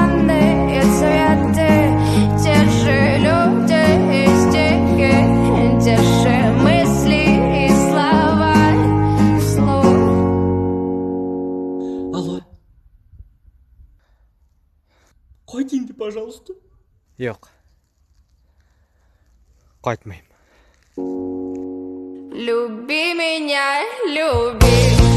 Странные цветы. Те же люди и стихи, те же мысли и слова вслух. Алло. Кайт инде, пожалуйста. Юк. Кайтмыйм. Люби меня, люби.